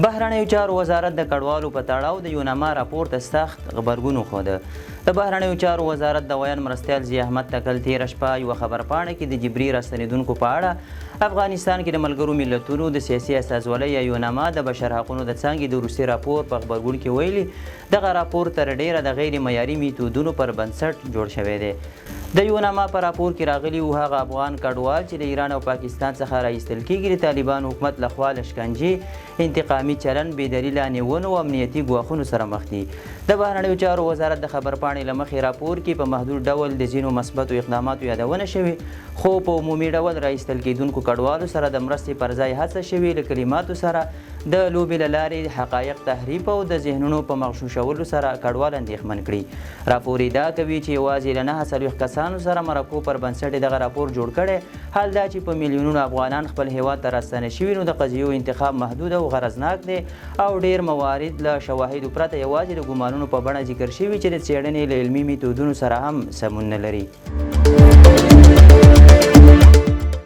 بهرنیو چارو وزارت د کډوالو په تړاو د یوناما راپور ته سخت غبرګون وښوده. د بهرنیو چارو وزارت د ویاند مرستیال ضیا احمد تکل تېره شپه یوه خبرپاڼه کې د جبري راستنېدونکو په اړه افغانستان کې د ملګرو ملتونو د سیاسي استازولۍ یا یوناما د بشر حقونو د څانګې د وروستي راپور په غبرګون کې ویلي، دغه راپور تر ډېره د غیر معیاري میتودونو پر بنسټ جوړ شوی دی. د یوناما په راپور کې راغلي وو، هغه افغان کډوال چې له ایران او پاکستان څخه را ایستل کېږي، د طالبانو حکومت له خوا له شکنجې، انتقامي چلند، بې دلیله نیونو او امنیتي ګواښونو سره مخ دي. د بهرنیو چارو وزارت د خبرپاڼې له مخې، راپور کې په محدود ډول د ځینو مثبتو اقداماتو یادونه شوې، خو په عمومي ډول را ایستل کېدونکو کډوالو سره د مرستې پر ځای هڅه شوې له کلماتو سره د لوبې له لارې حقایق تحریف او د ذهنونو په مغشوشولو سره کډوال اندېښمن کړي. راپور ادعا کوي چې یوازې له 49 کسانو سره مرکو پر بنسټ یې دغه راپور جوړ کړی، حال دا چې په میلیونونو افغانان خپل هېواد ته راستانه شوي، نو د قضیو انتخاب محدود او غرضناک دی او ډېر موارد له شواهدو پرته یوازې د ګومانونو په بڼه ذکر شوي چې د څېړنې له علمي میتودونو سره هم سمون نه لري.